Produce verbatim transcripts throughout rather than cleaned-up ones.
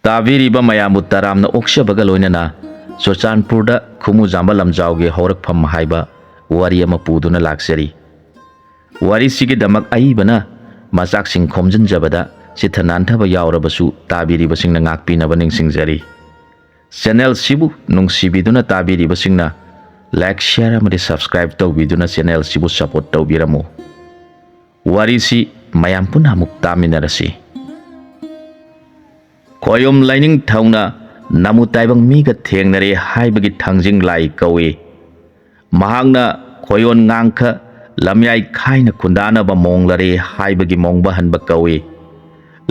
ꯇꯥꯕꯤꯔꯤꯕ ꯃꯌꯥꯝꯕꯨ ꯇꯔꯥꯝꯅ ꯑꯣꯛꯆꯕꯒ ꯂꯣꯏꯅꯅ ꯆꯨꯔꯆꯥꯟꯄꯨꯔꯗ ꯈꯨꯃꯨ ꯖꯥꯝꯕ ꯂꯝꯖꯥꯎꯒꯤ ꯍꯧꯔꯛꯐꯝ ꯍꯥꯏꯕ ꯋꯥꯔꯤ ꯑꯃ ꯄꯨꯗꯨꯅ ꯂꯥꯛꯆꯔꯤ꯫ ꯋꯥꯔꯤꯁꯤꯒꯤꯗꯃꯛ ꯑꯏꯕꯅ ꯃꯆꯥꯛꯁꯤꯡ ꯈꯣꯝꯖꯤꯟꯖꯕꯗ ꯆꯤꯠꯊ ꯅꯥꯟꯊꯕ ꯌꯥꯎꯔꯕꯁꯨ ꯇꯥꯕꯤꯔꯤꯕꯁꯤꯡꯅ ꯉꯥꯛꯄꯤꯅꯕ ꯅꯤꯡꯁꯤꯡꯖꯔꯤ꯫ ꯆꯦꯅꯦꯜꯁꯤꯕꯨ ꯅꯨꯡꯁꯤꯕꯤꯗꯨꯅ ꯇꯥꯕꯤꯔꯤꯕꯁꯤꯡꯅ like, share ꯑꯃꯗꯤ subscribe ꯇꯧꯕꯤꯗꯨꯅ ꯆꯦꯅꯦꯜꯁꯤꯕꯨ support ꯇꯧꯕꯤꯔꯝꯃꯨ꯫ ꯋꯥꯔꯤꯁꯤ ꯃꯌꯥꯝ ꯄꯨꯟꯅ ꯑꯃꯨꯛ ꯇꯥꯃꯤꯟꯅꯔꯁꯤ꯫ ꯈꯣꯌꯣꯝ ꯂꯥꯏꯅꯤꯡꯊꯧꯅ ꯅꯃꯨ ꯇꯥꯏꯕꯪ ꯃꯤꯒ ꯊꯦꯡꯅꯔꯦ ꯍꯥꯏꯕꯒꯤ ꯊꯥꯡꯖꯤꯡ ꯂꯥꯏ ꯀꯧꯏ꯫ ꯃꯍꯥꯛꯅ ꯈꯣꯌꯣꯟ ꯉꯥꯡꯈ ꯂꯝꯌꯥꯏ ꯈꯥꯏꯅ ꯈꯨꯟꯗꯥꯅꯕ ꯃꯣꯡꯂꯔꯦ ꯍꯥꯏꯕꯒꯤ ꯃꯣꯡꯕ ꯍꯟꯕ ꯀꯧꯏ꯫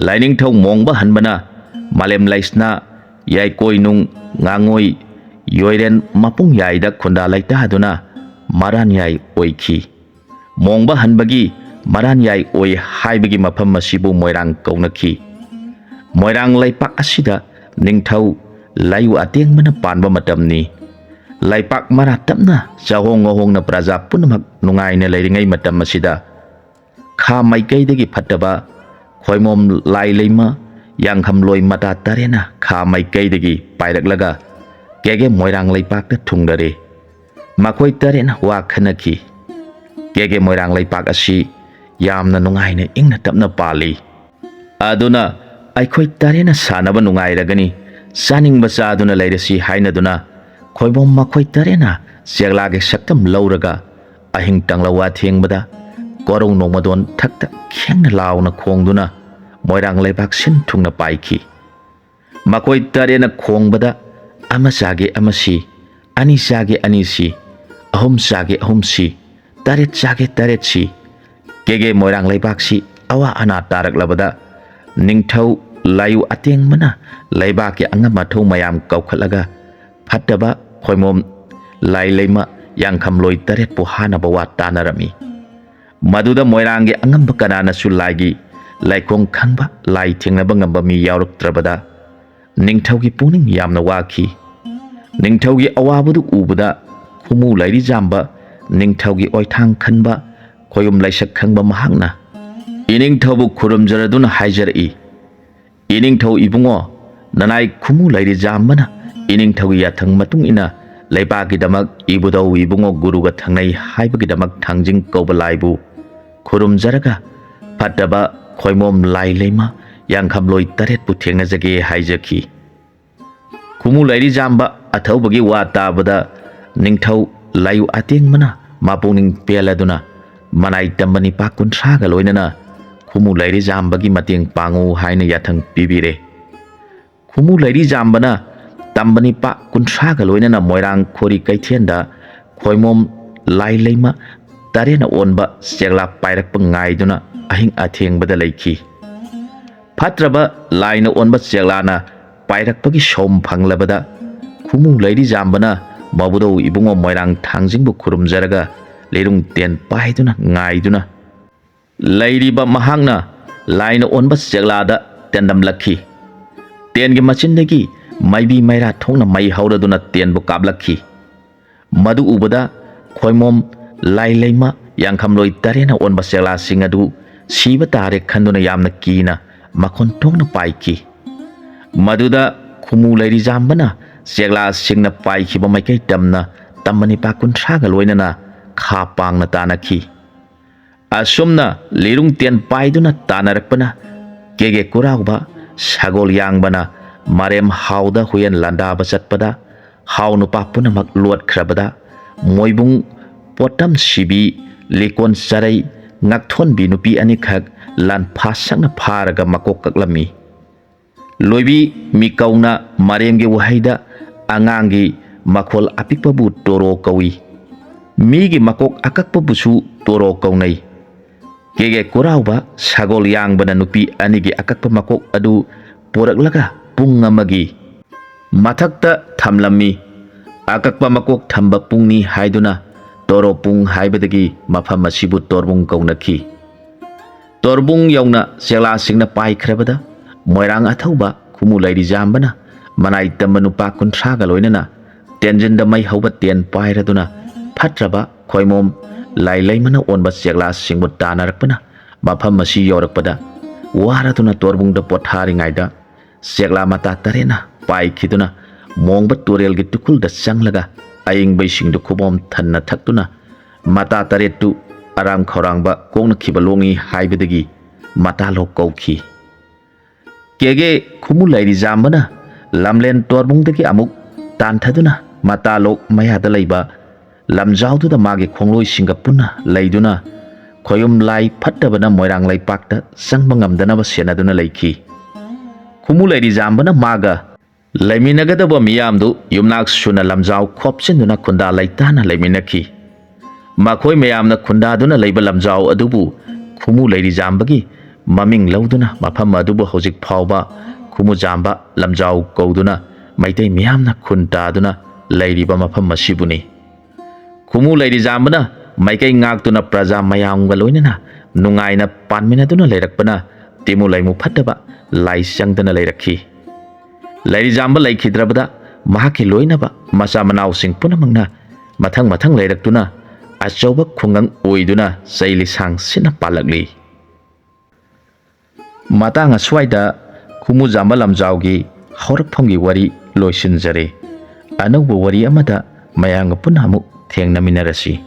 ꯂꯥꯏꯅꯤꯡꯊꯧ ꯃꯣꯡꯕ ꯍꯟꯕꯅ ꯃꯥꯂꯦꯝ ꯂꯩꯁꯅꯥ, ꯌꯥꯏꯀꯣꯏꯅꯨꯡ, ꯉꯥꯉꯣꯏ, ꯌꯣꯏꯔꯦꯟ ꯃꯄꯨꯡ ꯌꯥꯏꯗ ꯈꯨꯟꯗꯥ ꯂꯩꯇꯥꯗꯨꯅ ꯃꯔꯥꯟꯌꯥꯏ ꯑꯣꯏꯈꯤ꯫ ꯃꯣꯡꯕ ꯍꯟꯕꯒꯤ ꯃꯔꯥꯟꯌꯥꯏ ꯑꯣꯏ ꯍꯥꯏꯕꯒꯤ ꯃꯐꯝ ꯑꯁꯤꯕꯨ ꯃꯣꯏꯔꯥꯡ ꯀꯧꯅꯈꯤ꯫ ꯃꯣꯏꯔꯥꯡ ꯂꯩꯄꯥꯛ ꯑꯁꯤꯗ ꯅꯤꯡꯊꯧ ꯂꯥꯏꯌꯨ ꯑꯇꯦꯡꯕꯅ ꯄꯥꯟꯕ ꯃꯇꯝꯅꯤ꯫ ꯂꯩꯄꯥꯛ ꯃꯔꯥ ꯇꯞꯅ ꯆꯥꯍꯣꯡ ꯉꯥꯍꯣꯡꯅ ꯄ꯭ꯔꯖꯥ ꯄꯨꯝꯅꯃꯛ ꯅꯨꯡꯉꯥꯏꯅ ꯂꯩꯔꯤꯉꯩ ꯃꯇꯝ ꯑꯁꯤꯗ ꯈꯥ ꯃꯥꯏꯀꯩꯗꯒꯤ ꯐꯠꯇꯕ ꯈꯣꯏꯃꯣꯝ ꯂꯥꯏ ꯂꯩꯃ ꯌꯥꯡꯈꯝꯂꯣꯏ ꯃꯇꯥ ꯇꯔꯦꯠꯅ ꯈꯥ ꯃꯥꯏꯀꯩꯗꯒꯤ ꯄꯥꯏꯔꯛꯂꯒ ꯀꯦꯒꯦ ꯃꯣꯏꯔꯥꯡ ꯂꯩꯄꯥꯛꯇ ꯊꯨꯡꯂꯔꯦ꯫ ꯃꯈꯣꯏ ꯇꯔꯦꯠꯅ ꯋꯥ ꯈꯟꯅꯈꯤ꯫ ꯀꯦꯒꯦ ꯃꯣꯏꯔꯥꯡ ꯂꯩꯄꯥꯛ ꯑꯁꯤ ꯌꯥꯝꯅ ꯅꯨꯡꯉꯥꯏꯅ ꯏꯪꯅ ꯇꯞꯅ ꯄꯥꯜꯂꯤ꯫ ꯑꯗꯨꯅ ꯑꯩꯈꯣꯏ ꯇꯔꯦꯠꯅ ꯁꯥꯟꯅꯕ ꯅꯨꯡꯉꯥꯏꯔꯒꯅꯤ, ꯆꯥꯅꯤꯡꯕ ꯆꯥꯗꯨꯅ ꯂꯩꯔꯁꯤ ꯍꯥꯏꯅꯗꯨꯅ ꯈꯣꯏꯕꯣꯝ ꯃꯈꯣꯏ ꯇꯔꯦꯠꯅ ꯆꯦꯛꯂꯥꯒꯤ ꯁꯛꯇꯝ ꯂꯧꯔꯒ ꯑꯍꯤꯡ ꯇꯪꯂꯋꯥ ꯊꯦꯡꯕꯗ ꯀꯣꯔꯧ ꯅꯣꯡꯃꯗꯣꯟ ꯊꯛꯇ ꯈꯦꯡꯅ ꯂꯥꯎꯅ ꯈꯣꯡꯗꯨꯅ ꯃꯣꯏꯔꯥꯡ ꯂꯩꯕꯥꯛ ꯁꯤꯟ ꯊꯨꯡꯅ ꯄꯥꯏꯈꯤ꯫ ꯃꯈꯣꯏ ꯇꯔꯦꯠꯅ ꯈꯣꯡꯕꯗ ꯑꯃ ꯆꯥꯒꯦ ꯑꯃ ꯁꯤ, ꯑꯅꯤ ꯆꯥꯒꯦ ꯑꯅꯤ ꯁꯤ, ꯑꯍꯨꯝ ꯆꯥꯒꯦ ꯑꯍꯨꯝ ꯁꯤ, ꯇꯔꯦꯠ ꯆꯥꯒꯦ ꯇꯔꯦꯠ ꯁꯤ꯫ ꯀꯦꯒꯦ ꯃꯣꯏꯔꯥꯡ ꯂꯩꯕꯥꯛꯁꯤ ꯑꯋꯥ ꯑꯅꯥ ꯇꯥꯔꯛꯂꯕꯗ ꯅꯤꯡꯊꯧ ꯂꯥꯏꯌꯨ ꯑꯇꯦꯡꯕꯅ ꯂꯩꯕꯥꯛꯀꯤ ꯑꯉꯝ ꯑꯊꯧ ꯃꯌꯥꯝ ꯀꯧꯈꯠꯂꯒ ꯐꯠꯇꯕ ꯈꯣꯏꯃꯣꯝ ꯂꯥꯏ ꯂꯩꯃ ꯌꯥꯡꯈꯝꯂꯣꯏ ꯇꯔꯦꯠꯄꯨ ꯍꯥꯠꯅꯕ ꯋꯥ ꯇꯥꯅꯔꯝꯃꯤ꯫ ꯃꯗꯨꯗ ꯃꯣꯏꯔꯥꯡꯒꯤ ꯑꯉꯝꯕ ꯀꯅꯥꯅꯁꯨ ꯂꯥꯏꯒꯤ ꯂꯥꯏꯈꯣꯡ ꯈꯪꯕ, ꯂꯥꯏ ꯊꯦꯡꯅꯕ ꯉꯝꯕ ꯃꯤ ꯌꯥꯎꯔꯛꯇ꯭ꯔꯕꯗ ꯅꯤꯡꯊꯧꯒꯤ ꯄꯨꯛꯅꯤꯡ ꯌꯥꯝꯅ ꯋꯥꯈꯤ꯫ ꯅꯤꯡꯊꯧꯒꯤ ꯑꯋꯥꯕꯗꯨ ꯎꯕꯗ ꯈꯨꯃꯨ ꯂꯩꯔꯤꯖꯥꯝꯕ ꯅꯤꯡꯊꯧꯒꯤ ꯑꯣꯏꯊꯥꯡ ꯈꯟꯕ ꯈꯣꯌꯨꯝ ꯂꯥꯏꯁꯛ ꯈꯪꯕ ꯃꯍꯥꯛꯅ ꯏꯅꯤꯡꯊꯧꯕꯨ ꯈꯨꯔꯨꯝꯖꯔꯗꯨꯅ ꯍꯥꯏꯖꯔꯛꯏ, "ꯏꯅꯤꯡꯊꯧ ꯏꯕꯨꯡꯉꯣ, ꯅꯅꯥꯏ ꯈꯨꯃꯨ ꯂꯩꯔꯤꯖꯥꯝꯕꯅ ꯏꯅꯤꯡꯊꯧꯒꯤ ꯌꯥꯊꯪ ꯃꯇꯨꯡ ꯏꯟꯅ ꯂꯩꯕꯥꯛꯀꯤꯗꯃꯛ ꯏꯕꯨꯙꯧ ꯏꯕꯨꯡꯉꯣ ꯒꯨꯔꯨꯒ ꯊꯪꯅꯩ ꯍꯥꯏꯕꯒꯤꯗꯃꯛ ꯊꯥꯡꯖꯤꯡ ꯀꯧꯕ ꯂꯥꯏꯕꯨ ꯈꯨꯔꯨꯝꯖꯔꯒ ꯐꯠꯇꯕ ꯈꯣꯏꯃꯣꯝ ꯂꯥꯏ ꯂꯩꯃ ꯌꯥꯡꯈꯝꯂꯣꯏ ꯇꯔꯦꯠꯄꯨ ꯊꯦꯡꯅꯖꯒꯦ ꯍꯥꯏꯖꯈꯤ꯫ ꯈꯨꯃꯨ ꯂꯩꯔꯤꯖꯥꯝꯕ ꯑꯊꯧꯕꯒꯤ ꯋꯥ ꯇꯥꯕꯗ ꯅꯤꯡꯊꯧ ꯂꯥꯏꯌꯨ ꯑꯇꯦꯡꯕꯅ ꯃꯄꯨꯛꯅꯤꯡ ꯄꯦꯜꯂꯗꯨꯅ ꯃꯅꯥꯏ ꯇꯝꯕ ꯅꯤꯄꯥ ꯀꯨꯟꯊ꯭ꯔꯥꯒ ꯂꯣꯏꯅꯅ ꯈꯨꯃꯨ ꯂꯩꯔꯤꯖꯥꯝꯕꯒꯤ ꯃꯇꯦꯡ ꯄꯥꯡꯉꯨ ꯍꯥꯏꯅ ꯌꯥꯊꯪ ꯄꯤꯕꯤꯔꯦ꯫ ꯈꯨꯃꯨ ꯂꯩꯔꯤꯖꯥꯝꯕꯅ ꯇꯝꯕ ꯅꯤꯄꯥ ꯀꯨꯟꯊ꯭ꯔꯥꯒ ꯂꯣꯏꯅꯅ ꯃꯣꯏꯔꯥꯡ ꯈꯣꯔꯤ ꯀꯩꯊꯦꯜꯗ ꯈꯣꯏꯃꯣꯝ ꯂꯥꯏ ꯂꯩꯃ ꯇꯔꯦꯠꯅ ꯑꯣꯟꯕ ꯆꯦꯛꯂꯥ ꯄꯥꯏꯔꯛꯄ ꯉꯥꯏꯗꯨꯅ ꯑꯍꯤꯡ ꯑꯊꯦꯡꯕꯗ ꯂꯩꯈꯤ꯫ ꯐꯠꯇ꯭ꯔꯕ ꯂꯥꯏꯅ ꯑꯣꯟꯕ ꯆꯦꯛꯂꯥꯅ ꯄꯥꯏꯔꯛꯄꯒꯤ ꯁꯣꯝ ꯐꯪꯂꯕꯗ ꯈꯨꯃꯨ ꯂꯩꯔꯤꯖꯥꯝꯕꯅ ꯃꯕꯨꯗꯧ ꯏꯕꯨꯡꯉꯣ ꯃꯣꯏꯔꯥꯡ ꯊꯥꯡꯖꯤꯡꯕꯨ ꯈꯨꯔꯨꯝꯖꯔꯒ ꯂꯤꯔꯨꯡ ꯇꯦꯟ ꯄꯥꯏꯗꯨꯅ ꯉꯥꯏꯗꯨꯅ ꯂꯩꯔꯤꯕ ꯃꯍꯥꯛꯅ ꯂꯥꯏꯅ ꯑꯣꯟꯕ ꯆꯦꯛꯂꯥꯗ ꯇꯦꯟꯗꯝꯂꯛꯈꯤ꯫ ꯇꯦꯟꯒꯤ ꯃꯆꯤꯟꯗꯒꯤ ꯃꯩꯕꯤ ꯃꯩꯔꯥ ꯊꯣꯛꯅ ꯃꯩ ꯍꯧꯔꯗꯨꯅ ꯇꯦꯟꯕꯨ ꯀꯥꯞꯂꯛꯈꯤ꯫ ꯃꯗꯨ ꯎꯕꯗ ꯈꯣꯏꯃꯣꯝ ꯂꯥꯏ ꯂꯩꯃ ꯌꯥꯡꯈꯝꯂꯣꯏ ꯇꯔꯦꯠꯅ ꯑꯣꯟꯕ ꯆꯦꯛꯂꯥꯁꯤꯡ ꯑꯗꯨ ꯁꯤꯕ ꯇꯥꯔꯦ ꯈꯟꯗꯨꯅ ꯌꯥꯝꯅ ꯀꯤꯅ ꯃꯈꯣꯟ ꯊꯣꯛꯅ ꯄꯥꯏꯈꯤ꯫ ꯃꯗꯨꯗ ꯈꯨꯃꯨ ꯂꯩꯔꯤꯖꯥꯝꯕꯅ ꯆꯦꯛꯂꯥꯁꯤꯡꯅ ꯄꯥꯏꯈꯤꯕ ꯃꯥꯏꯀꯩ ꯇꯝꯅ ꯇꯝꯕ ꯅꯤꯄꯥ ꯀꯨꯟꯊ꯭ꯔꯥꯒ ꯂꯣꯏꯅꯅ ꯈꯥ ꯄꯥꯡꯅ ꯇꯥꯅꯈꯤ꯫ ꯑꯁꯨꯝꯅ ꯂꯤꯔꯨꯡ ꯇꯦꯟ ꯄꯥꯏꯗꯨꯅ ꯇꯥꯅꯔꯛꯄꯅ ꯀꯦꯒꯦ ꯀꯨꯔꯥꯎꯕ ꯁꯒꯣꯜ ꯌꯥꯡꯕꯅ ꯃꯔꯦꯝ ꯍꯥꯎꯗ ꯍꯨꯌꯦꯟ ꯂꯥꯟꯗꯥꯕ ꯆꯠꯄꯗ ꯍꯥꯎ ꯅꯨꯄꯥ ꯄꯨꯝꯅꯃꯛ ꯂꯣꯠꯈ꯭ꯔꯕꯗ ꯃꯣꯏꯕꯨꯡ ꯄꯣꯠꯇꯝ ꯁꯤꯕꯤ ꯂꯤꯀꯣꯟ ꯆꯔꯩ ꯉꯥꯛꯊꯣꯟꯕꯤ ꯅꯨꯄꯤ ꯑꯅꯤꯈꯛ ꯂꯥꯟꯐꯥ ꯁꯛꯅ ꯐꯥꯔꯒ ꯃꯀꯣꯛ ꯀꯛꯂꯝꯃꯤ꯫ ꯂꯣꯏꯕꯤ ꯃꯤꯀꯧꯅ ꯃꯔꯦꯝꯒꯤ ꯋꯥꯍꯩꯗ ꯑꯉꯥꯡꯒꯤ ꯃꯈꯣꯜ ꯑꯄꯤꯛꯄꯕꯨ ꯇꯣꯔꯣ ꯀꯧꯏ꯫ ꯃꯤꯒꯤ ꯃꯀꯣꯛ ꯑꯀꯛꯄꯕꯨꯁꯨ ꯇꯣꯔꯣ ꯀꯧꯅꯩ꯫ ꯀꯦꯒꯦ ꯀꯨꯔꯥꯎꯕ ꯁꯒꯣꯜ ꯌꯥꯡꯕꯅ ꯅꯨꯄꯤ ꯑꯅꯤꯒꯤ ꯑꯀꯛꯄ ꯃꯀꯣꯛ ꯑꯗꯨ ꯄꯨꯔꯛꯂꯒ ꯄꯨꯡ ꯑꯃꯒꯤ ꯃꯊꯛꯇ ꯊꯝꯂꯝꯃꯤ꯫ ꯑꯀꯛꯄ ꯃꯀꯣꯛ ꯊꯝꯕ ꯄꯨꯡꯅꯤ ꯍꯥꯏꯗꯨꯅ ꯇꯣꯔꯣ ꯄꯨꯡ ꯍꯥꯏꯕꯗꯒꯤ ꯃꯐꯝ ꯑꯁꯤꯕꯨ ꯇꯣꯔꯕꯨꯡ ꯀꯧꯅꯈꯤ꯫ ꯇꯣꯔꯕꯨꯡ ꯌꯧꯅ ꯆꯦꯛꯂꯥꯁꯤꯡꯅ ꯄꯥꯏꯈ꯭ꯔꯕꯗ ꯃꯣꯏꯔꯥꯡ ꯑꯊꯧꯕ ꯈꯨꯃꯨ ꯂꯩꯔꯤꯖꯥꯝꯕꯅ ꯃꯅꯥꯏ ꯇꯝꯕ ꯅꯨꯄꯥ ꯀꯨꯟꯊ꯭ꯔꯥꯒ ꯂꯣꯏꯅꯅ ꯇꯦꯟꯖꯤꯟꯗ ꯃꯩ ꯍꯧꯕ ꯇꯦꯟ ꯄꯥꯏꯔꯗꯨꯅ ꯐꯠꯇ꯭ꯔꯕ ꯈꯣꯏꯃꯣꯝ ꯂꯥꯏ ꯂꯩꯃꯅ ꯑꯣꯟꯕ ꯆꯦꯛꯂꯥꯁꯤꯡꯕꯨ ꯇꯥꯟꯅꯔꯛꯄꯅ ꯃꯐꯝ ꯑꯁꯤ ꯌꯧꯔꯛꯄꯗ ꯋꯥꯔꯗꯨꯅ ꯇꯣꯔꯕꯨꯡꯗ ꯄꯣꯊꯥꯔꯤꯉꯩꯗ ꯆꯦꯛꯂꯥ ꯃꯇꯥ ꯇꯔꯦꯠꯅ ꯄꯥꯏꯈꯤꯗꯨꯅ ꯃꯣꯡꯕ ꯇꯨꯔꯦꯜꯒꯤ ꯇꯨꯈꯨꯜꯗ ꯆꯪꯂꯒ ꯑꯏꯪꯕ ꯏꯁꯤꯡꯗꯨ ꯈꯨꯕꯣꯝ ꯊꯟꯅ ꯊꯛꯇꯨꯅ ꯃꯇꯥ ꯇꯔꯦꯠꯇꯨ ꯑꯔꯥꯝ ꯈꯧꯔꯥꯡꯕ ꯀꯣꯛꯅꯈꯤꯕ ꯂꯣꯡꯉꯤ ꯍꯥꯏꯕꯗꯒꯤ ꯃꯇꯥꯂꯣꯛ ꯀꯧꯈꯤ꯫ ꯀꯦꯒꯦ ꯈꯨꯃꯨ ꯂꯩꯔꯤꯖꯥꯝꯕꯅ ꯂꯝꯂꯦꯟ ꯇꯣꯔꯕꯨꯡꯗꯒꯤ ꯑꯃꯨꯛ ꯇꯥꯟꯊꯗꯨꯅ ꯃꯇꯥꯂꯣꯛ ꯃꯌꯥꯗ ꯂꯩꯕ ꯂꯝꯖꯥꯎꯗꯨꯗ ꯃꯥꯒꯤ ꯈꯣꯡꯂꯣꯏꯁꯤꯡꯒ ꯄꯨꯟꯅ ꯂꯩꯗꯨꯅ ꯈꯣꯌꯨꯝ ꯂꯥꯏ ꯐꯠꯇꯕꯅ ꯃꯣꯏꯔꯥꯡ ꯂꯩꯄꯥꯛꯇ ꯆꯪꯕ ꯉꯝꯗꯅꯕ ꯁꯦꯟꯅꯗꯨꯅ ꯂꯩꯈꯤ꯫ ꯈꯨꯃꯨ ꯂꯩꯔꯤꯖꯥꯝꯕꯅ ꯃꯥꯒ ꯂꯩꯃꯤꯟꯅꯒꯗꯕ ꯃꯤꯌꯥꯝꯗꯨ ꯌꯨꯝꯅꯥꯛ ꯁꯨꯅ ꯂꯝꯖꯥꯎ ꯈꯣꯞꯆꯤꯟꯗꯨꯅ ꯈꯨꯟꯗꯥ ꯂꯩꯇꯥꯅ ꯂꯩꯃꯤꯟꯅꯈꯤ꯫ ꯃꯈꯣꯏ ꯃꯌꯥꯝꯅ ꯈꯨꯟꯗꯥꯗꯨꯅ ꯂꯩꯕ ꯂꯝꯖꯥꯎ ꯑꯗꯨꯕꯨ ꯈꯨꯃꯨ ꯂꯩꯔꯤꯖꯥꯝꯕꯒꯤ ꯃꯃꯤꯡ ꯂꯧꯗꯨꯅ ꯃꯐꯝ ꯑꯗꯨꯕꯨ ꯍꯧꯖꯤꯛ ꯐꯥꯎꯕ ꯈꯨꯃꯨꯖꯥꯝꯕ ꯂꯝꯖꯥꯎ ꯀꯧꯗꯨꯅ ꯃꯩꯇꯩ ꯃꯤꯌꯥꯝꯅ ꯈꯨꯟꯗꯥꯗꯨꯅ ꯂꯩꯔꯤꯕ ꯃꯐꯝ ꯑꯁꯤꯕꯨꯅꯤ꯫ ꯈꯨꯃꯨ ꯂꯩꯔꯤꯖꯥꯝꯕꯅ ꯃꯥꯏꯀꯩ ꯉꯥꯛꯇꯨꯅ ꯄ꯭ꯔꯖꯥ ꯃꯌꯥꯝꯒ ꯂꯣꯏꯅꯅ ꯅꯨꯡꯉꯥꯏꯅ ꯄꯥꯟꯃꯤꯟꯅꯗꯨꯅ ꯂꯩꯔꯛꯄꯅ ꯇꯤꯃꯨ ꯂꯩꯃꯨ ꯐꯠꯇꯕ ꯂꯥꯏ ꯆꯪꯗꯅ ꯂꯩꯔꯛꯈꯤ꯫ ꯂꯩꯔꯤꯖꯥꯝꯕ ꯂꯩꯈꯤꯗ꯭ꯔꯕꯗ ꯃꯍꯥꯛꯀꯤ ꯂꯣꯏꯅꯕ ꯃꯆꯥ ꯃꯅꯥꯎꯁꯤꯡ ꯄꯨꯝꯅꯃꯛꯅ ꯃꯊꯪ ꯃꯊꯪ ꯂꯩꯔꯛꯇꯨꯅ ꯑꯆꯧꯕ ꯈꯨꯡꯒꯪ ꯑꯣꯏꯗꯨꯅ ꯆꯩ ꯂꯤꯁꯥꯡ ꯁꯤꯠꯅ ꯄꯥꯜꯂꯛꯂꯤ꯫ ꯃꯇꯥꯡ ꯑꯁ꯭ꯋꯥꯏꯗ ꯈꯨꯃꯨꯖꯥꯝꯕ ꯂꯝꯖꯥꯎꯒꯤ ꯍꯧꯔꯛꯐꯝꯒꯤ ꯋꯥꯔꯤ ꯂꯣꯏꯁꯤꯟꯖꯔꯦ꯫ ꯑꯅꯧꯕ ꯋꯥꯔꯤ ꯑꯃꯗ ꯃꯌꯥꯝꯒ ꯄꯨꯟꯅ ꯑꯃꯨꯛ ꯊꯦꯡꯅꯃꯤꯟꯅꯔꯁꯤ꯫